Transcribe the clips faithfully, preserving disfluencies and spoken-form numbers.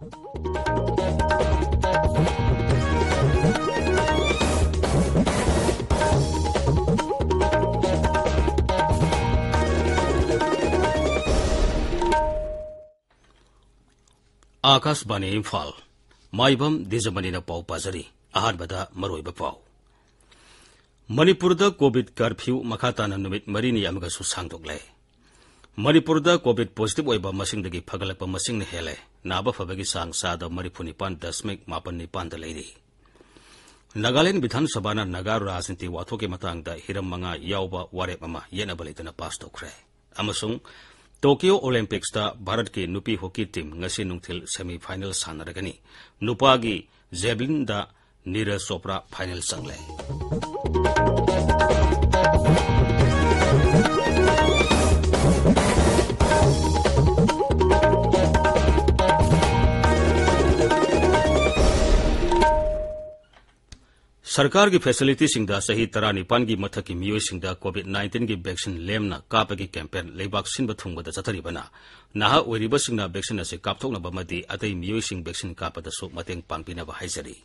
ꯑꯥꯀꯥꯁꯕꯥꯅꯤ ꯏꯝꯐꯥꯜ꯫ ꯃꯥꯏꯕꯝ ꯗꯤꯖꯃꯅꯤꯅ ꯄꯥꯎ ꯄꯥꯖꯔꯤ꯫ ꯑꯍꯥꯟꯕꯗ ꯃꯔꯨꯑꯣꯏꯕ ꯄꯥꯎ꯫ ꯃꯅꯤꯄꯨꯔꯗ ꯀꯣꯚꯤꯗ ꯀꯔꯐ꯭ꯌꯨ ꯃꯈꯥ ꯇꯥꯅ ꯅꯨꯃꯤꯠ ꯃꯔꯤꯅꯤ ꯑꯃꯒꯁꯨ ꯁꯥꯡꯗꯣꯛꯂꯦ꯫ ꯃꯅꯤꯄꯨꯔꯗ ꯀꯣꯚꯤꯗ ꯄꯣꯖꯤꯇꯤꯚ ꯑꯣꯏꯕ ꯃꯁꯤꯡꯗꯒꯤ ꯐꯒꯠꯂꯛꯄ ꯃꯁꯤꯡꯅ ꯍꯦꯜꯂꯦ꯫ ꯅꯥꯕ ꯐꯕꯒꯤ ꯆꯥꯡ ꯆꯥꯗ ꯃꯔꯤꯐꯨ ꯅꯤꯄꯥꯟ ꯗꯁꯃꯤꯛ ꯃꯥꯄꯟ ꯅꯤꯄꯥꯟꯗ ꯂꯩꯔꯤ꯫ ꯅꯥꯒꯥꯂꯦꯟ ꯕꯤꯙꯥꯟ ꯁꯚꯥꯅ ꯅꯥꯒꯥ ꯔꯥꯖꯅꯤꯇꯤ ꯋꯥꯊꯣꯛꯀꯤ ꯃꯇꯥꯡꯗ ꯍꯤꯔꯝ ꯃꯉꯥ ꯌꯥꯎꯕ ꯋꯥꯔꯦꯞ ꯑꯃ ꯌꯦꯠꯅꯕ ꯂꯩꯇꯅ ꯄꯥꯁ ꯇꯧꯈ꯭ꯔꯦ꯫ ꯑꯃꯁꯨꯡ ꯇꯣꯀꯤꯌꯣ ꯑꯣꯂꯤꯝꯄꯤꯛꯁꯇ ꯚꯥꯔꯠꯀꯤ ꯅꯨꯄꯤ ꯍꯣꯀꯤ ꯇꯤꯝ ꯉꯁꯤ ꯅꯨꯡꯊꯤꯜ ꯁꯦꯃꯤ ꯐꯥꯏꯅꯦꯜ ꯁꯥꯟꯅꯔꯒꯅꯤ꯫ ꯅꯨꯄꯥꯒꯤ ꯖꯦꯚꯂꯤꯟꯗ ꯅꯤꯔꯖ ꯆꯣꯄ꯭ꯔꯥ ꯐꯥꯏꯅꯦꯜ ꯆꯪꯂꯦ꯫ ꯁꯔꯀꯥꯔꯒꯤ ꯐꯦꯁꯤꯂꯤꯇꯤꯁꯤꯡꯗ ꯆꯍꯤ ꯇꯔꯥꯅꯤꯄꯥꯟꯒꯤ ꯃꯊꯛꯀꯤ ꯃꯤꯑꯣꯏꯁꯤꯡꯗ ꯀꯣꯚꯤꯗ ꯅꯥꯏꯟꯇꯤꯟꯒꯤ ꯚꯦꯛꯁꯤꯟ ꯂꯦꯝꯅ ꯀꯥꯞꯄꯒꯤ ꯀꯦꯝꯄꯦꯟ ꯂꯩꯕꯥꯛ ꯁꯤꯟꯕ ꯊꯨꯡꯕꯗ ꯆꯠꯊꯔꯤꯕꯅ ꯅꯍꯥ ꯑꯣꯏꯔꯤꯕꯁꯤꯡꯅ ꯚꯦꯛꯁꯤꯟ ꯑꯁꯤ ꯀꯥꯞꯊꯣꯛꯅꯕ ꯑꯃꯗꯤ ꯑꯇꯩ ꯃꯤꯑꯣꯏꯁꯤꯡ ꯚꯦꯛꯁꯤꯟ ꯀꯥꯞꯄꯗꯁꯨ ꯃꯇꯦꯡ ꯄꯥꯡꯕꯤꯅꯕ ꯍꯥꯏꯖꯔꯤ꯫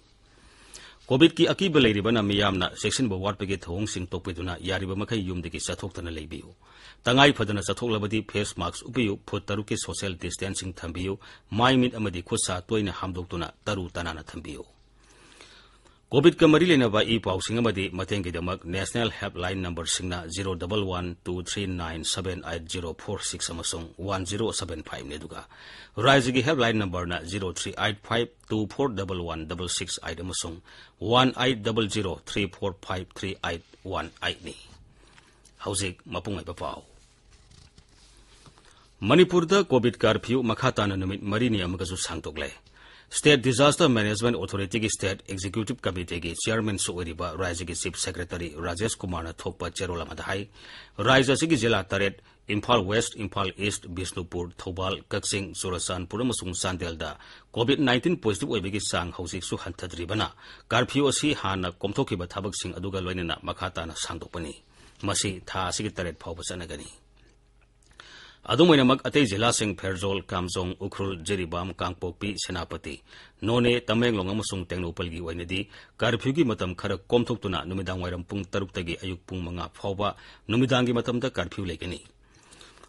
ꯀꯣꯚꯤꯗꯀꯤ ꯑꯀꯤꯕ ꯂꯩꯔꯤꯕꯅ ꯃꯤꯌꯥꯝꯅ ꯆꯦꯛꯁꯤꯟꯕ ꯋꯥꯠꯄꯒꯤ ꯊꯧꯑꯣꯡꯁꯤꯡ ꯇꯣꯛꯄꯤꯗꯨꯅ ꯌꯥꯔꯤꯕ ꯃꯈꯩ ꯌꯨꯝꯗꯒꯤ ꯆꯠꯊꯣꯛꯇꯅ ꯂꯩꯕꯤꯌꯨ꯫ ꯇꯉꯥꯏ ꯐꯗꯅ ꯆꯠꯊꯣꯛꯂꯕꯗꯤ ꯐꯦꯁ ꯃꯥꯁꯛ ꯎꯞꯄꯤꯌꯨ, ꯐꯨꯠ ꯇꯔꯨꯛꯀꯤ ꯁꯣꯁꯤꯌꯦꯜ ꯗꯤꯁꯇꯦꯟꯁꯤꯡ ꯊꯝꯕꯤꯌꯨ, ꯃꯥꯏ ꯃꯤꯠ ꯑꯃꯗꯤ ꯈꯨꯠ ꯁꯥ ꯇꯣꯏꯅ ꯍꯥꯝꯗꯣꯛꯇꯨꯅ ꯇꯔꯨ ꯇꯅꯥꯟꯅ ꯊꯝꯕꯤꯌꯨ꯫ ꯀꯣꯚꯤꯗꯀ ꯃꯔꯤ ꯂꯩꯅꯕ ꯏ ꯄꯥꯎꯁꯤꯡ ꯑꯃꯗꯤ ꯃꯇꯦꯡꯒꯤꯗꯃꯛ ꯅꯦꯁꯅꯦꯜ ꯍꯦꯜꯞꯂꯥꯏꯟ ꯅꯝꯕꯔꯁꯤꯡꯅ zero double one two three nine seven eight zero four six ꯑꯃꯁꯨꯡ ꯋꯥꯟ ꯖꯤꯔꯣ ꯁꯚꯦꯟ ꯐꯥꯏꯚꯅꯤ, ꯑꯗꯨꯒ ꯔꯥꯖ꯭ꯌꯒꯤ ꯍꯦꯜꯞꯂꯥꯏꯟ ꯅꯝꯕꯔꯅ zero three eight five two four double one double six eight ꯑꯃꯁꯨꯡ one eight double zero three four five three eight one ꯑꯩꯠꯅꯤ꯫ ꯍꯧꯖꯤꯛ ꯃꯄꯨꯡ ꯑꯣꯏꯕ ꯄꯥꯎ꯫ ꯃꯅꯤꯄꯨꯔꯗ ꯀꯣꯚꯤꯗ ꯀꯔꯐ꯭ꯌꯨ ꯃꯈꯥ ꯇꯥꯅ ꯅꯨꯃꯤꯠ ꯃꯔꯤꯅꯤ ꯑꯃꯒꯁꯨ ꯁꯥꯡꯗꯣꯛꯂꯦ꯫ ꯁ꯭ꯇꯦꯠ ꯗꯤꯖꯥꯁꯇꯔ ꯃꯦꯅꯦꯖꯃꯦꯟꯠ ꯑꯣꯊꯣꯔꯤꯇꯤꯒꯤ ꯁ꯭ꯇꯦꯠ ꯑꯦꯛꯖꯤꯀ꯭ꯌꯨꯇꯤꯚ ꯀꯃꯤꯇꯤꯒꯤ ꯆꯤꯌꯔꯃꯦꯟꯁꯨ ꯑꯣꯏꯔꯤꯕ ꯔꯥꯖ꯭ꯌꯒꯤ ꯆꯤꯐ ꯁꯦꯀ꯭ꯔꯦꯇꯔꯤ ꯔꯥꯖꯦꯁ ꯀꯨꯃꯥꯔꯅ ꯊꯣꯛꯄ ꯆꯦꯔꯣꯜ ꯑꯃꯗ ꯍꯥꯏ, ꯔꯥꯖ꯭ꯌ ꯑꯁꯤꯒꯤ ꯖꯤꯂꯥ ꯇꯔꯦꯠ, ꯏꯝꯐꯥꯜ ꯋꯦꯁ꯭ꯠ, ꯏꯝꯐꯥꯜ ꯏꯁ꯭ꯠ, ꯕꯤꯁꯅꯨꯄꯨꯔ, ꯊꯧꯕꯥꯜ, ꯀꯛꯆꯤꯡ, ꯆꯨꯔꯆꯥꯟꯄꯨꯔ ꯑꯃꯁꯨꯡ ꯆꯥꯟꯗꯦꯜꯗ ꯀꯣꯚꯤꯗ ꯅꯥꯏꯟꯇꯤꯟ ꯄꯣꯖꯤꯇꯤꯚ ꯑꯣꯏꯕꯒꯤ ꯆꯥꯡ ꯍꯧꯖꯤꯛꯁꯨ ꯍꯟꯊꯗ꯭ꯔꯤꯕꯅ ꯀꯔꯐ꯭ꯌꯨ ꯑꯁꯤ ꯍꯥꯟꯅ ꯀꯣꯝꯊꯣꯛꯈꯤꯕ ꯊꯕꯛꯁꯤꯡ ꯑꯗꯨꯒ ꯂꯣꯏꯅꯅ ꯃꯈꯥ ꯇꯥꯅ ꯁꯥꯡꯗꯣꯛꯄꯅꯤ꯫ ꯃꯁꯤ ꯊꯥ ꯑꯁꯤꯒꯤ ꯇꯔꯦꯠ ꯐꯥꯎꯕ ꯆꯠꯅꯒꯅꯤ꯫ ꯑꯗꯨꯝ ꯑꯣꯏꯅꯃꯛ, ꯑꯇꯩ ꯖꯤꯂꯥꯁꯤꯡ ꯐꯦꯔꯖꯣꯜ, ꯀꯥꯝꯖꯣꯡ, ꯎꯈ꯭ꯔꯨꯜ, ꯖꯤꯔꯤꯕꯥꯝ, ꯀꯥꯡꯄꯣꯛꯄꯤ, ꯁꯦꯅꯥꯄꯇꯤ, ꯅꯣꯅꯦ, ꯇꯃꯦꯡꯂꯣꯡ ꯑꯃꯁꯨꯡ ꯇꯦꯡꯅꯧꯄꯜꯒꯤ ꯑꯣꯏꯅꯗꯤ ꯀꯔꯐ꯭ꯌꯨꯒꯤ ꯃꯇꯝ ꯈꯔ ꯀꯣꯝꯊꯣꯛꯇꯨꯅ ꯅꯨꯃꯤꯗꯥꯡ ꯋꯥꯏꯔꯝ ꯄꯨꯡ ꯇꯔꯨꯛꯇꯒꯤ ꯑꯌꯨꯛ ꯄꯨꯡ ꯃꯉꯥ ꯐꯥꯎꯕ ꯅꯨꯃꯤꯗꯥꯡꯒꯤ ꯃꯇꯝꯗ ꯀꯔꯐ꯭ꯌꯨ ꯂꯩꯒꯅꯤ꯫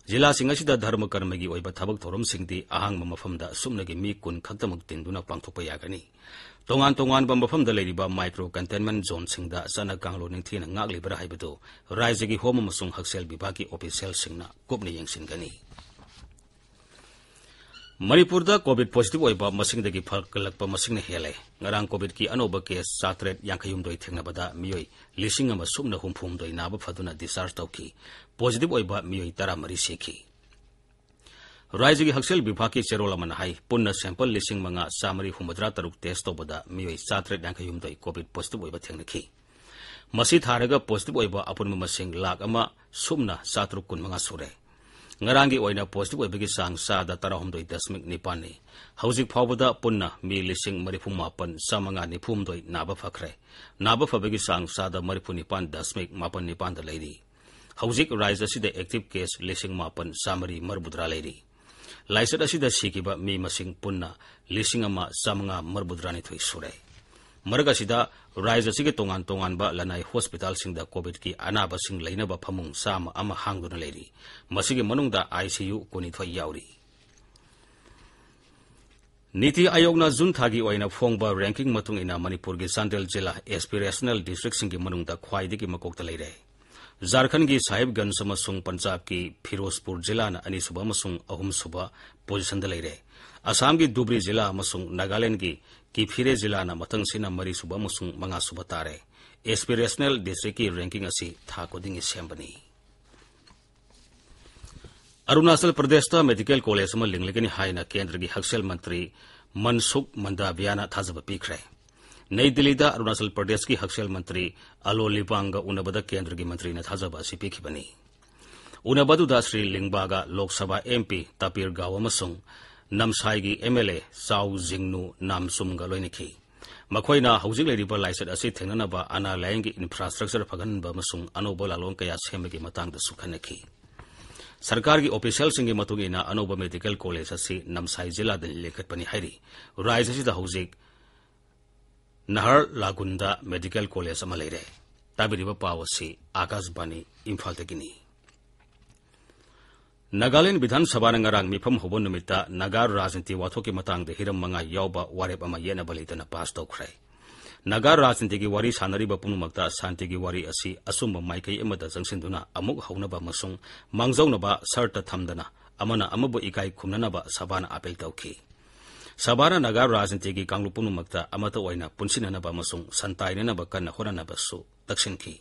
ꯖꯤꯂꯥꯁꯤꯡ ꯑꯁꯤꯗ ꯙꯔꯃ ꯀꯔꯃꯒꯤ ꯑꯣꯏꯕ ꯊꯕꯛ ꯊꯧꯔꯝꯁꯤꯡꯗꯤ ꯑꯍꯥꯡꯕ ꯃꯐꯝꯗ ꯁꯨꯞꯅꯒꯤ ꯃꯤ ꯀꯨꯟ ꯈꯛꯇꯃꯛ ꯇꯤꯟꯗꯨꯅ ꯄꯥꯡꯊꯣꯛꯄ ꯌꯥꯒꯅꯤ꯫ ꯇꯣꯉꯥꯟ ꯇꯣꯉꯥꯟꯕ ꯃꯐꯝꯗ ꯂꯩꯔꯤꯕ micro containment zoneꯁꯤꯡꯗ ꯆꯠꯅ ꯀꯥꯡꯂꯣꯟ ꯅꯤꯡꯊꯤꯅ ꯉꯥꯛꯂꯤꯕ꯭ꯔꯥ ꯍꯥꯏꯕꯗꯨ ꯔꯥꯖ꯭ꯌꯒꯤ ꯍꯣꯝ ꯑꯃꯁꯨꯡ ꯍꯛꯁꯦꯜ ꯕꯤꯚꯥꯒꯀꯤ ꯑꯣꯐꯤꯁꯤꯌꯦꯜꯁꯤꯡꯅ ꯀꯨꯞꯅ ꯌꯦꯡꯁꯤꯟꯒꯅꯤ꯫ ꯃꯅꯤꯄꯨꯔꯗ COVID positive ꯑꯣꯏꯕ ꯃꯁꯤꯡꯗꯒꯤ ꯐꯒꯠꯂꯛꯄ ꯃꯁꯤꯡꯅ ꯍꯦꯜꯂꯦ꯫ ꯉꯔꯥꯡ COVIDꯀꯤ ꯑꯅꯧꯕ case ꯆꯥꯇ꯭ꯔꯦꯠ ꯌꯥꯡꯈꯩ ꯍꯨꯝꯗꯣꯏ ꯊꯦꯡꯅꯕꯗ ꯃꯤꯑꯣꯏ ꯂꯤꯁꯤꯡ ꯑꯃ ꯁꯨꯞꯅ ꯍꯨꯝꯐꯨ ꯍꯨꯝꯗꯣꯏ ꯅꯥꯕ ꯐꯗꯨꯅ discharge ꯇꯧꯈꯤ꯫ Positive ꯑꯣꯏꯕ ꯃꯤꯑꯣꯏ ꯇꯔꯥꯃꯔꯤ ꯁꯤꯈꯤ꯫ ꯔꯥꯖ꯭ꯌꯒꯤ ꯍꯛꯁꯦꯜ ꯕꯤꯚꯥꯒꯀꯤ ꯆꯦꯔꯣꯜ ꯑꯃꯅ ꯍꯥꯏ, ꯄꯨꯟꯅ sample ꯂꯤꯁꯤꯡ ꯃꯉꯥ ꯆꯥꯃꯔꯤ ꯍꯨꯝꯐꯨꯇꯔꯥ ꯇꯔꯨꯛ test ꯇꯧꯕꯗ ꯃꯤꯑꯣꯏ ꯆꯥꯇ꯭ꯔꯦꯠ ꯌꯥꯡꯈꯩ ꯍꯨꯝꯗꯣꯏ COVID positive ꯑꯣꯏꯕ ꯊꯦꯡꯅꯈꯤ꯫ ꯃꯁꯤ ꯊꯥꯔꯒ positive ꯑꯣꯏꯕ ꯑꯄꯨꯟꯕ ꯃꯁꯤꯡ ꯂꯥꯈ ꯑꯃ ꯁꯨꯞꯅ ꯆꯥꯇ꯭ꯔꯨꯛ ꯀꯨꯟꯃꯉꯥ ꯁꯨꯔꯦ꯫ ꯉꯔꯥꯡꯒꯤ ꯑꯣꯏꯅ positive ꯑꯣꯏꯕꯒꯤ ꯆꯥꯡ ꯆꯥꯗ ꯇꯔꯥꯍꯨꯝꯗꯣꯏ ꯗꯁꯃꯤꯛ ꯅꯤꯄꯥꯟꯅꯤ꯫ ꯍꯧꯖꯤꯛ ꯐꯥꯎꯕꯗ ꯄꯨꯟꯅ ꯃꯤ ꯂꯤꯁꯤꯡ ꯃꯔꯤꯐꯨ ꯃꯥꯄꯟ ꯆꯥꯃꯉꯥ ꯅꯤꯐꯨ ꯍꯨꯝꯗꯣꯏ ꯅꯥꯕ ꯐꯈ꯭ꯔꯦ꯫ ꯅꯥꯕ ꯐꯕꯒꯤ ꯆꯥꯡ ꯆꯥꯗ ꯃꯔꯤꯐꯨ ꯅꯤꯄꯥꯟ ꯗꯁꯃꯤꯛ ꯃꯥꯄꯟ ꯅꯤꯄꯥꯟꯗ ꯂꯩꯔꯤ꯫ ꯍꯧꯖꯤꯛ ꯔꯥꯖ꯭ꯌ ꯑꯁꯤꯗ active case ꯂꯤꯁꯤꯡ ꯃꯥꯄꯟ ꯆꯥꯃꯔꯤ ꯃꯔꯤꯐꯨꯇꯔꯥ ꯂꯩꯔꯤ꯫ ꯂꯥꯏꯆꯠ ꯑꯁꯤꯗ ꯁꯤꯈꯤꯕ ꯃꯤ ꯃꯁꯤꯡ ꯄꯨꯟꯅ ꯂꯤꯁꯤꯡ ꯑꯃ ꯆꯥꯃꯉꯥ ꯃꯔꯤꯐꯨꯇꯔꯥꯅꯤꯊꯣꯏ ꯁꯨꯔꯦ꯫ ꯃꯔꯛ ꯑꯁꯤꯗ, ꯔꯥꯖ꯭ꯌ ꯑꯁꯤꯒꯤ ꯇꯣꯉꯥꯟ ꯇꯣꯉꯥꯟꯕ ꯂꯅꯥꯏ ꯍꯣꯁꯄꯤꯇꯥꯜꯁꯤꯡꯗ COVIDꯀꯤ ꯑꯅꯥꯕꯁꯤꯡ ꯂꯩꯅꯕ ꯐꯃꯨꯡ ꯆꯥꯝꯃ ꯑꯃ ꯍꯥꯡꯗꯨꯅ ꯂꯩꯔꯤ꯫ ꯃꯁꯤꯒꯤ ꯃꯅꯨꯡꯗ ICU ꯀꯨꯟꯅꯤꯊꯣꯏ ꯌꯥꯎꯔꯤ꯫ ꯅꯤꯇꯤ ꯑꯥꯌꯣꯒꯅ ꯖꯨꯟ ꯊꯥꯒꯤ ꯑꯣꯏꯅ ꯐꯣꯡꯕ ranking ꯃꯇꯨꯡ ꯏꯟꯅ ꯃꯅꯤꯄꯨꯔꯒꯤ ꯆꯥꯟꯗꯦꯜ ꯖꯤꯂꯥ aspirational districtꯁꯤꯡꯒꯤ ꯃꯅꯨꯡꯗ ꯈ꯭ꯋꯥꯏꯗꯒꯤ ꯃꯀꯣꯛꯇ ꯂꯩꯔꯦ꯫ ꯖꯥꯔꯈꯟꯒꯤ ꯁꯥꯍꯤꯕꯒꯟꯖ ꯑꯃꯁꯨꯡ ꯄꯟꯖꯥꯕꯀꯤ ꯐꯤꯔꯣꯖꯄꯨꯔ ꯖꯤꯂꯥꯅ ꯑꯅꯤꯁꯨꯕ ꯑꯃꯁꯨꯡ ꯑꯍꯨꯝꯁꯨꯕ positionꯗ ꯂꯩꯔꯦ꯫ ꯑꯁꯥꯝꯒꯤ ꯙꯨꯕ꯭ꯔꯤ ꯖꯤꯂꯥ ꯑꯃꯁꯨꯡ ꯅꯥꯒꯥꯂꯦꯟꯗꯒꯤ ꯀꯤꯐꯤꯔꯦ ꯖꯤꯂꯥꯅ ꯃꯊꯪꯁꯤꯠꯅ ꯃꯔꯤꯁꯨꯕ ꯑꯃꯁꯨꯡ ꯃꯉꯥꯁꯨꯕ ꯇꯥꯔꯦ꯫ Aspirational districtꯀꯤ ranking ꯑꯁꯤ ꯊꯥ ꯈꯨꯗꯤꯡꯒꯤ ꯁꯦꯝꯕꯅꯤ꯫ ꯑꯔꯨꯅꯥꯆꯜ ꯄ꯭ꯔꯗꯦꯁꯇ medical college ꯑꯃ ꯂꯤꯡꯂꯒꯅꯤ ꯍꯥꯏꯅ ꯀꯦꯟꯗ꯭ꯔꯒꯤ ꯍꯛꯁꯦꯜ ꯃꯟꯇ꯭ꯔꯤ ꯃꯟꯁꯨꯈ ꯃꯟꯗꯥꯚꯤꯌꯥꯅ ꯊꯥꯖꯕ ꯄꯤꯈ꯭ꯔꯦ꯫ ꯅꯩ ꯗꯤꯜꯂꯤꯗ ꯑꯔꯨꯅꯥꯆꯜ ꯄ꯭ꯔꯗꯦꯁꯀꯤ ꯍꯛꯁꯦꯜ ꯃꯟꯇ꯭ꯔꯤ ꯑꯂꯣ ꯂꯤꯕꯥꯡꯒ ꯎꯅꯕꯗ ꯀꯦꯟꯗ꯭ꯔꯒꯤ ꯃꯟꯇ꯭ꯔꯤꯅ ꯊꯥꯖꯕ ꯑꯁꯤ ꯄꯤꯈꯤꯕꯅꯤ꯫ ꯎꯅꯕꯗꯨꯗ ꯁ꯭ꯔꯤ ꯂꯤꯡꯕꯥꯒ ꯂꯣꯛ ꯁꯚꯥ MP ꯇꯥꯄꯤꯔ ꯒꯥꯎ ꯑꯃꯁꯨꯡ ꯅꯝꯁꯥꯏꯒꯤ MLA ꯆꯥꯎ ꯖꯤꯡꯅꯨ ꯅꯥꯝꯆꯨꯝꯒ ꯂꯣꯏꯅꯈꯤ꯫ ꯃꯈꯣꯏꯅ ꯍꯧꯖꯤꯛ ꯂꯩꯔꯤꯕ ꯂꯥꯏꯆꯠ ꯑꯁꯤ ꯊꯦꯡꯅꯅꯕ ꯑꯅꯥ ꯂꯥꯌꯦꯡꯒꯤ infrastructure ꯐꯒꯠꯍꯟꯕ ꯑꯃꯁꯨꯡ ꯑꯅꯧꯕ ꯂꯥꯂꯣꯡ ꯀꯌꯥ ꯁꯦꯝꯕꯒꯤ ꯃꯇꯥꯡꯗꯁꯨ ꯈꯟꯅꯈꯤ꯫ ꯁꯔꯀꯥꯔꯒꯤ ꯑꯣꯐꯤꯁꯤꯌꯦꯜꯁꯤꯡꯒꯤ ꯃꯇꯨꯡ ꯏꯟꯅ, ꯑꯅꯧꯕ ꯃꯦꯗꯤꯀꯦꯜ ꯀꯣꯂꯦꯖ ꯑꯁꯤ ꯅꯝꯁꯥꯏ ꯖꯤꯂꯥꯗ ꯂꯤꯡꯈꯠꯄꯅꯤ ꯍꯥꯏꯔꯤ꯫ ꯔꯥꯖ꯭ꯌ ꯑꯁꯤꯗ ꯍꯧꯖꯤꯛ ꯅꯍꯔꯂꯥꯒꯨꯟꯗ ꯃꯦꯗꯤꯀꯦꯜ ꯀꯣꯂꯦꯖ ꯑꯃ ꯂꯩꯔꯦ꯫ ꯇꯥꯕꯤꯔꯤꯕ ꯄꯥꯎ ꯑꯁꯤ ꯑꯥꯀꯥꯁꯕꯥꯅꯤ ꯏꯝꯐꯥꯜꯗꯒꯤꯅꯤ꯫ ꯅꯥꯒꯥꯂꯦꯟ ꯕꯤꯙꯥꯟ ꯁꯚꯥꯅ ꯉꯔꯥꯡ ꯃꯤꯐꯝ ꯍꯧꯕ ꯅꯨꯃꯤꯠꯇ ꯅꯥꯒꯥ ꯔꯥꯖꯅꯤꯇꯤ ꯋꯥꯊꯣꯛꯀꯤ ꯃꯇꯥꯡꯗ ꯍꯤꯔꯝ ꯃꯉꯥ ꯌꯥꯎꯕ ꯋꯥꯔꯦꯞ ꯑꯃ ꯌꯦꯠꯅꯕ ꯂꯩꯇꯅ ꯄꯥꯁ ꯇꯧꯈ꯭ꯔꯦ꯫ ꯅꯥꯒꯥ ꯔꯥꯖꯅꯤꯇꯤꯒꯤ ꯋꯥꯔꯤ ꯁꯥꯟꯅꯔꯤꯕ ꯄꯨꯝꯅꯃꯛꯇ ꯁꯥꯟꯇꯤꯒꯤ ꯋꯥꯔꯤ ꯑꯁꯤ ꯑꯆꯨꯝꯕ ꯃꯥꯏꯀꯩ ꯑꯃꯗ ꯆꯪꯁꯤꯟꯗꯨꯅ ꯑꯃꯨꯛ ꯍꯧꯅꯕ ꯑꯃꯁꯨꯡ ꯃꯥꯡꯖꯧꯅꯕ ꯁꯔꯇ ꯊꯝꯗꯅ ꯑꯃꯅ ꯑꯃꯕꯨ ꯏꯀꯥꯏ ꯈꯨꯝꯅꯅꯕ ꯁꯚꯥꯅ ꯑꯥꯄꯤꯜ ꯇꯧꯈꯤ꯫ ꯁꯚꯥꯅ ꯅꯥꯒꯥ ꯔꯥꯖꯅꯤꯇꯤꯒꯤ ꯀꯥꯡꯂꯨꯞ ꯄꯨꯝꯅꯃꯛꯇ ꯑꯃꯠꯇ ꯑꯣꯏꯅ ꯄꯨꯟꯁꯤꯟꯅꯅꯕ ꯑꯃꯁꯨꯡ ꯁꯟꯇꯥꯏꯅꯅꯕ ꯀꯟꯅ ꯍꯣꯠꯅꯅꯕꯁꯨ ꯇꯛꯁꯤꯟꯈꯤ꯫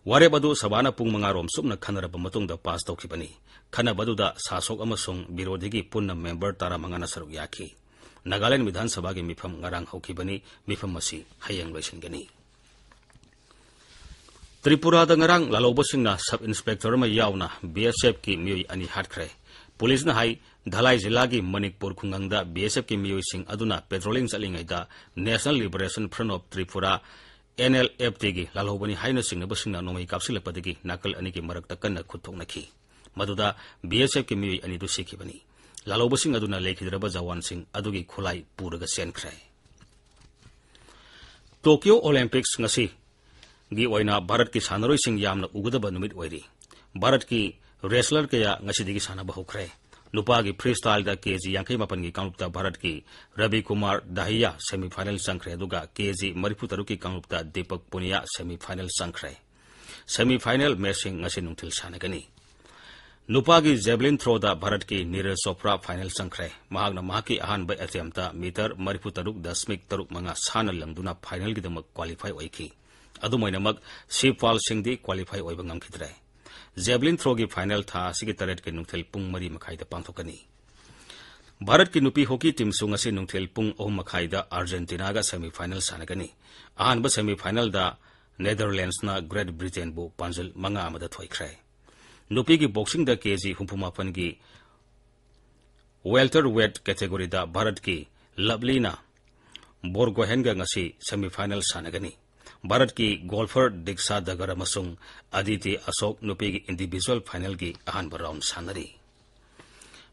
ꯋꯥꯔꯦꯞ ꯑꯗꯨ ꯁꯚꯥꯅ ꯄꯨꯡ ꯃꯉꯥ ꯔꯣꯝ ꯆꯨꯞꯅ ꯈꯟꯅꯔꯕ ꯃꯇꯨꯡꯗ ꯄꯥꯁ ꯇꯧꯈꯤꯕꯅꯤ꯫ ꯈꯟꯅꯕꯗꯨꯗ ꯁꯥꯁꯣꯛ ꯑꯃꯁꯨꯡ ꯕꯤꯔꯣꯙꯤꯒꯤ ꯄꯨꯟꯅ ꯃꯦꯝꯕꯔ ꯇꯔꯥꯃꯉꯥꯅ ꯁꯔꯨꯛ ꯌꯥꯈꯤ꯫ ꯅꯥꯒꯥꯂꯦꯟ ꯕꯤꯙꯥꯟ ꯁꯚꯥꯒꯤ ꯃꯤꯐꯝ ꯉꯔꯥꯡ ꯍꯧꯈꯤꯕꯅꯤ꯫ ꯃꯤꯐꯝ ꯑꯁꯤ ꯍꯌꯦꯡ ꯂꯣꯏꯁꯤꯟꯒꯅꯤ꯫ ꯇ꯭ꯔꯤꯄꯨꯔꯥꯗ ꯉꯔꯥꯡ ꯂꯥꯜꯍꯧꯕꯁꯤꯡꯅ ꯁꯕ ꯏꯟꯁꯄꯦꯛꯇꯔ ꯑꯃ ꯌꯥꯎꯅ ꯕꯤ ꯑꯦꯁ ꯑꯦꯐꯀꯤ ꯃꯤꯑꯣꯏ ꯑꯅꯤ ꯍꯥꯠꯈ꯭ꯔꯦ꯫ ꯄꯨꯂꯤꯁꯅ ꯍꯥꯏ, ꯙꯂꯥꯏ ꯖꯤꯂꯥꯒꯤ ꯃꯅꯤꯛꯄꯨꯔ ꯈꯨꯡꯒꯪꯗ ꯕꯤ ꯑꯦꯁ ꯑꯦꯐꯀꯤ ꯃꯤꯑꯣꯏꯁꯤꯡ ꯑꯗꯨꯅ ꯄꯦꯇ꯭ꯔꯣꯂꯤꯡ ꯆꯠꯂꯤꯉꯩꯗ National Liberation Front of Tripura, N L F ꯇꯤꯒꯤ ꯂꯥꯜꯍꯧꯕꯅꯤ ꯍꯥꯏꯅ ꯆꯤꯡꯅꯕꯁꯤꯡꯅ ꯅꯣꯡꯃꯩ ꯀꯥꯞꯁꯤꯜꯂꯛꯄꯗꯒꯤ ꯅꯥꯀꯜ ꯑꯅꯤꯒꯤ ꯃꯔꯛꯇ ꯀꯟꯅ ꯈꯨꯠ ꯊꯣꯛꯅꯈꯤ꯫ ꯃꯗꯨꯗ ꯕꯤ ꯑꯦꯁ ꯑꯦꯐꯀꯤ ꯃꯤꯑꯣꯏ ꯑꯅꯤꯗꯨ ꯁꯤꯈꯤꯕꯅꯤ꯫ ꯂꯥꯜꯍꯧꯕꯁꯤꯡ ꯑꯗꯨꯅ ꯂꯩꯈꯤꯗ꯭ꯔꯕ ꯖꯋꯥꯟꯁꯤꯡ ꯑꯗꯨꯒꯤ ꯈꯨꯠꯂꯥꯏ ꯄꯨꯔꯒ ꯆꯦꯟꯈ꯭ꯔꯦ꯫ ꯇꯣꯀꯤꯌꯣ ꯑꯣꯂꯦꯝꯄꯤꯛꯁ ꯉꯁꯤꯒꯤ ꯑꯣꯏꯅ ꯚꯥꯔꯠꯀꯤ ꯁꯥꯟꯅꯔꯣꯏꯁꯤꯡ ꯌꯥꯝꯅ ꯎꯒꯗꯕ ꯅꯨꯃꯤꯠ ꯑꯣꯏꯔꯤ꯫ ꯚꯥꯔꯠꯀꯤ ꯔꯦꯁꯂꯔ ꯀꯌꯥ ꯉꯁꯤꯗꯒꯤ ꯁꯥꯟꯅꯕ ꯍꯧꯈ꯭ꯔꯦ꯫ ꯅꯨꯄꯥꯒꯤ ꯐ꯭ꯔꯤ ꯁ꯭ꯇꯥꯏꯜꯗ ꯀꯦ ꯖꯤ ꯌꯥꯡꯈꯩ ꯃꯥꯄꯟꯒꯤ ꯀꯥꯡꯂꯨꯞꯇ ꯚꯥꯔꯠꯀꯤ ꯔꯕꯤ ꯀꯨꯃꯥꯔ ꯗꯥꯍꯤꯌꯥ ꯁꯦꯃꯤ ꯐꯥꯏꯅꯦꯜ ꯆꯪꯈ꯭ꯔꯦ, ꯑꯗꯨꯒ ꯀꯦ ꯖꯤ ꯃꯔꯤꯐꯨ ꯇꯔꯨꯛꯀꯤ ꯀꯥꯡꯂꯨꯞꯇ ꯗꯤꯄꯛ ꯄꯨꯅꯤꯌꯥ ꯁꯦꯃꯤ ꯐꯥꯏꯅꯦꯜ ꯆꯪꯈ꯭ꯔꯦ꯫ ꯁꯦꯃꯤ ꯐꯥꯏꯅꯦꯜ ꯃꯦꯆꯁꯤꯡ ꯉꯁꯤ ꯅꯨꯡꯊꯤꯜ ꯁꯥꯟꯅꯒꯅꯤ꯫ ꯅꯨꯄꯥꯒꯤ ꯖꯦꯕꯂꯤꯟ ꯊ꯭ꯔꯣꯗ ꯚꯥꯔꯠꯀꯤ ꯅꯤꯔꯖ ꯆꯣꯄ꯭ꯔꯥ ꯐꯥꯏꯅꯦꯜ ꯆꯪꯈ꯭ꯔꯦ꯫ ꯃꯍꯥꯛꯅ ꯃꯍꯥꯛꯀꯤ ꯑꯍꯥꯟꯕ ꯑꯦꯇꯦꯝꯞꯇ ꯃꯤꯇꯔ ꯃꯔꯤꯐꯨ ꯇꯔꯨꯛ ꯗꯁꯃꯤꯛ ꯇꯔꯨꯛ ꯃꯉꯥ ꯁꯥꯟꯅ ꯂꯪꯗꯨꯅ ꯐꯥꯏꯅꯦꯜꯒꯤꯗꯃꯛ ꯀ꯭ꯋꯥꯂꯤꯐꯥꯏ ꯑꯣꯏꯈꯤ꯫ ꯑꯗꯨꯝ ꯑꯣꯏꯅꯃꯛ, ꯁꯤꯕꯄꯥꯜ ꯁꯤꯡꯗꯤ ꯀ꯭ꯋꯥꯂꯤꯐꯥꯏ ꯑꯣꯏꯕ ꯉꯝꯈꯤꯗ꯭ꯔꯦ꯫ ꯖꯦꯕꯂꯤꯟ ꯊ꯭ꯔꯣꯒꯤ ꯐꯥꯏꯅꯦꯜ ꯊꯥ ꯑꯁꯤꯒꯤ ꯇꯔꯦꯠꯀꯤ ꯅꯨꯡꯊꯤꯜ ꯄꯨꯡ ꯃꯔꯤ ꯃꯈꯥꯏꯗ ꯄꯥꯡꯊꯣꯛꯀꯅꯤ꯫ ꯚꯥꯔꯠꯀꯤ ꯅꯨꯄꯤ ꯍꯣꯀꯤ ꯇꯤꯝꯁꯨ ꯉꯁꯤ ꯅꯨꯡꯊꯤꯜ ꯄꯨꯡ ꯑꯍꯨꯝ ꯃꯈꯥꯏꯗ ꯑꯥꯔꯖꯦꯟꯇꯤꯅꯥꯒ ꯁꯦꯃꯤ ꯐꯥꯏꯅꯦꯜ ꯁꯥꯟꯅꯒꯅꯤ꯫ ꯑꯍꯥꯟꯕ ꯁꯦꯃꯤ ꯐꯥꯏꯅꯦꯜꯗ ꯅꯦꯗꯔꯂꯦꯟꯁꯅ ꯒ꯭ꯔꯦꯠ ꯕ꯭ꯔꯤꯇꯦꯟꯕꯨ ꯄꯥꯟꯖꯜ ꯃꯉꯥ ꯑꯃꯗ ꯊꯣꯏꯈ꯭ꯔꯦ꯫ ꯅꯨꯄꯤꯒꯤ ꯕꯣꯛꯁꯤꯡꯗ ꯀꯦ ꯖꯤ ꯍꯨꯝꯐꯨ ꯃꯥꯄꯟꯒꯤ ꯋꯦꯜꯇꯔ ꯋꯦꯠ ꯀꯦꯇꯦꯒꯣꯔꯤꯗ ꯚꯥꯔꯠꯀꯤ ꯂꯚꯂꯤꯅ ꯕꯣꯔꯒꯣꯍꯦꯟꯒ ꯉꯁꯤ ꯁꯦꯃꯤ ꯐꯥꯏꯅꯦꯜ ꯁꯥꯟꯅꯒꯅꯤ꯫ ꯚꯥꯔꯠꯀꯤ ꯒꯣꯜꯐꯔ ꯗꯤꯛꯁꯥ ꯗꯒꯔ ꯑꯃꯁꯨꯡ ꯑꯗꯤꯇꯤ ꯑꯁꯣꯛ ꯅꯨꯄꯤꯒꯤ individual finalꯒꯤ ꯑꯍꯥꯟꯕ round ꯁꯥꯟꯅꯔꯤ꯫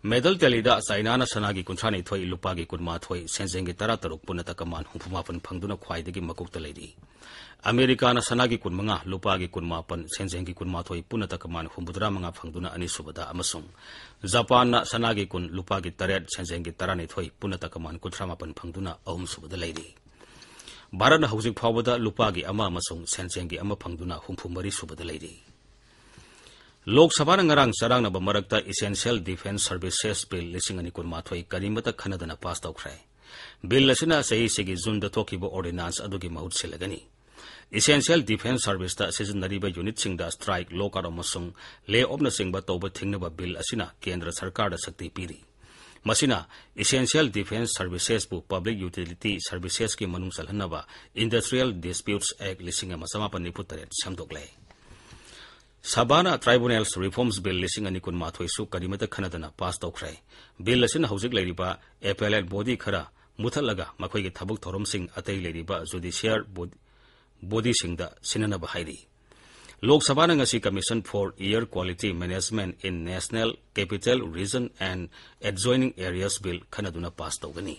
Medal tallyꯗ ꯆꯥꯏꯅꯥꯅ ꯁꯅꯥꯒꯤ ꯀꯨꯟꯊ꯭ꯔꯥ ꯅꯤꯊꯣꯏ, ꯂꯨꯄꯥꯒꯤ ꯀꯨꯟꯃꯥꯊꯣꯏ, ꯁꯦꯟꯖꯦꯡꯒꯤ ꯇꯔꯥ ꯇꯔꯨꯛ, ꯄꯨꯟꯅ ꯇꯀꯃꯥꯟ ꯍꯨꯝꯐꯨ ꯃꯥꯄꯟ ꯐꯪꯗꯨꯅ ꯈ꯭ꯋꯥꯏꯗꯒꯤ ꯃꯀꯣꯛꯇ ꯂꯩꯔꯤ꯫ ꯑꯃꯦꯔꯤꯀꯥꯅ ꯁꯅꯥꯒꯤ ꯀꯨꯟ ꯃꯉꯥ, ꯂꯨꯄꯥꯒꯤ ꯀꯨꯟ ꯃꯥꯄꯟ, ꯁꯦꯟꯖꯦꯡꯒꯤ ꯀꯨꯟꯃꯥꯊꯣꯏ, ꯄꯨꯟꯅ ꯇꯀꯃꯥꯟ ꯍꯨꯝꯐꯨ ꯇꯔꯥ ꯃꯉꯥ ꯐꯪꯗꯨꯅ ꯑꯅꯤꯁꯨꯕꯗ ꯑꯃꯁꯨꯡ ꯖꯄꯥꯟꯅ ꯁꯅꯥꯒꯤ ꯀꯨꯟ, ꯂꯨꯄꯥꯒꯤ ꯇꯔꯦꯠ, ꯁꯦꯟꯖꯦꯡꯒꯤ ꯇꯔꯥꯅꯤꯊꯣꯏ, ꯄꯨꯟꯅ ꯇꯀꯃꯥꯟ ꯀꯨꯟꯊ꯭ꯔꯥ ꯃꯥꯄꯟ ꯐꯪꯗꯨꯅ ꯑꯍꯨꯝꯁꯨꯕꯗ ꯂꯩꯔꯤ꯫ ꯚꯥꯔꯠꯅ ꯍꯧꯖꯤꯛ ꯐꯥꯎꯕꯗ ꯂꯨꯄꯥꯒꯤ ꯑꯃ ꯑꯃꯁꯨꯡ ꯁꯦꯟꯖꯦꯡꯒꯤ ꯑꯃ ꯐꯪꯗꯨꯅ ꯍꯨꯝꯐꯨ ꯃꯔꯤ ꯁꯨꯕꯗ ꯂꯩꯔꯤ꯫ ꯂꯣꯛ ꯁꯚꯥꯅ ꯉꯔꯥꯡ ꯆꯔꯥꯡꯅꯕ ꯃꯔꯛꯇ Essential Defence Services Bill ꯂꯤꯁꯤꯡ ꯑꯅꯤ ꯀꯨꯟꯃꯥꯊꯣꯏ ꯀꯔꯤꯃꯠꯇ ꯈꯟꯅꯗꯅ pass ꯇꯧꯈ꯭ꯔꯦ꯫ Bill ꯑꯁꯤꯅ ꯆꯍꯤꯁꯤꯒꯤ Juneꯗ ꯊꯣꯛꯈꯤꯕ ordinance ꯑꯗꯨꯒꯤ ꯃꯍꯨꯠ ꯁꯤꯜꯂꯒꯅꯤ꯫ Essential Defence Serviceꯇ ꯁꯤꯖꯤꯟꯅꯔꯤꯕ unitꯁꯤꯡꯗ strike, lockout ꯑꯃꯁꯨꯡ lay offꯅꯆꯤꯡꯕ ꯇꯧꯕ ꯊꯤꯡꯅꯕ Bill ꯑꯁꯤꯅ ꯀꯦꯟꯗ꯭ꯔ ꯁꯔꯀꯥꯔꯗ ꯁꯛꯇꯤ ꯄꯤꯔꯤ꯫ ꯃꯁꯤꯅ Essential Defence Servicesꯕꯨ Public Utility Servicesꯀꯤ ꯃꯅꯨꯡ ꯆꯜꯍꯟꯅꯕ Industrial Disputes Act ꯂꯤꯁꯤꯡ ꯑꯃ ꯆꯃꯥꯄꯟ ꯅꯤꯐꯨ ꯇꯔꯦꯠ ꯁꯦꯝꯗꯣꯛꯂꯦ꯫ ꯁꯚꯥꯅ Tribunals Reforms Bill ꯂꯤꯁꯤꯡ ꯑꯅꯤ ꯀꯨꯟꯃꯥꯊꯣꯏꯁꯨ ꯀꯔꯤꯃꯠꯇ ꯈꯟꯅꯗꯅ pass ꯇꯧꯈ꯭ꯔꯦ꯫ Bill ꯑꯁꯤꯅ ꯍꯧꯖꯤꯛ ꯂꯩꯔꯤꯕ appellate body ꯈꯔ ꯃꯨꯊꯠꯂꯒ ꯃꯈꯣꯏꯒꯤ ꯊꯕꯛ ꯊꯧꯔꯝꯁꯤꯡ ꯑꯇꯩ ꯂꯩꯔꯤꯕ judicial bod-, bodyꯁꯤꯡꯗ ꯁꯤꯟꯅꯅꯕ ꯍꯥꯏꯔꯤ꯫ ꯂꯣꯛ ꯁꯚꯥꯅ ꯉꯁꯤ Commission for Air Quality Management in National Capital Region and Adjoining Areas Bill ꯈꯟꯅꯗꯨꯅ pass ꯇꯧꯒꯅꯤ꯫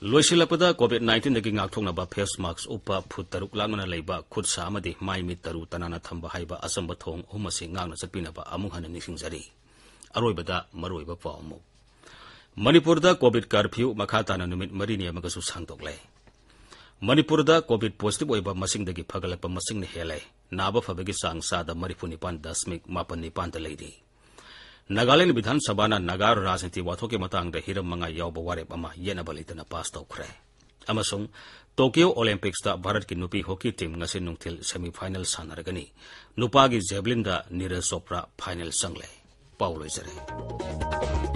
ꯂꯣꯏꯁꯤꯜꯂꯛꯄꯗ, COVID nineteenꯗꯒꯤ ꯉꯥꯛꯊꯣꯛꯅꯕ face mask ꯎꯞꯄ, ꯐꯨꯠ ꯇꯔꯨꯛ ꯂꯥꯞꯅꯅ ꯂꯩꯕ, ꯈꯨꯠ ꯁꯥ ꯑꯃꯗꯤ ꯃꯥꯏ ꯃꯤꯠ ꯇꯔꯨ ꯇꯅꯥꯟꯅ ꯊꯝꯕ ꯍꯥꯏꯕ ꯑꯆꯝꯕ ꯊꯧꯑꯣꯡ ꯑꯍꯨꯝ ꯑꯁꯤ ꯉꯥꯛꯅ ꯆꯠꯄꯤꯅꯕ ꯑꯃꯨꯛ ꯍꯟꯅ ꯅꯤꯡꯁꯤꯡꯖꯔꯤ꯫ ꯑꯔꯣꯏꯕꯗ ꯃꯔꯨꯑꯣꯏꯕ ꯄꯥꯎ ꯑꯃꯨꯛ꯫ ꯃꯅꯤꯄꯨꯔꯗ COVID curfew ꯃꯈꯥ ꯇꯥꯅ ꯅꯨꯃꯤꯠ ꯃꯔꯤꯅꯤ ꯑꯃꯒꯁꯨ ꯁꯥꯡꯗꯣꯛꯂꯦ꯫ ꯃꯅꯤꯄꯨꯔꯗ COVID positive ꯑꯣꯏꯕ ꯃꯁꯤꯡꯗꯒꯤ ꯐꯒꯠꯂꯛꯄ ꯃꯁꯤꯡꯅ ꯍꯦꯜꯂꯦ꯫ ꯅꯥꯕ ꯐꯕꯒꯤ ꯆꯥꯡ ꯆꯥꯗ ꯃꯔꯤꯐꯨ ꯅꯤꯄꯥꯟ ꯗꯁꯃꯤꯛ ꯃꯥꯄꯟ ꯅꯤꯄꯥꯟꯗ ꯂꯩꯔꯤ꯫ ꯅꯥꯒꯥꯂꯦꯟ ꯕꯤꯙꯥꯟ ꯁꯚꯥꯅ ꯅꯥꯒꯥ ꯔꯥꯖꯅꯤꯇꯤ ꯋꯥꯊꯣꯛꯀꯤ ꯃꯇꯥꯡꯗ ꯍꯤꯔꯝ ꯃꯉꯥ ꯌꯥꯎꯕ ꯋꯥꯔꯦꯞ ꯑꯃ ꯌꯦꯠꯅꯕ ꯂꯩꯇꯅ pass ꯇꯧꯈ꯭ꯔꯦ꯫ ꯑꯃꯁꯨꯡ Tokyo Olympicsꯇ ꯚꯥꯔꯠꯀꯤ ꯅꯨꯄꯤ hockey team ꯉꯁꯤ ꯅꯨꯡꯊꯤꯜ semi final ꯁꯥꯟꯅꯔꯒꯅꯤ꯫ ꯅꯨꯄꯥꯒꯤ javelinꯗ ꯅꯤꯔꯖ ꯆꯣꯄ꯭ꯔꯥ final ꯆꯪꯂꯦ꯫ ꯄꯥꯎ ꯂꯣꯏꯖꯔꯦ꯫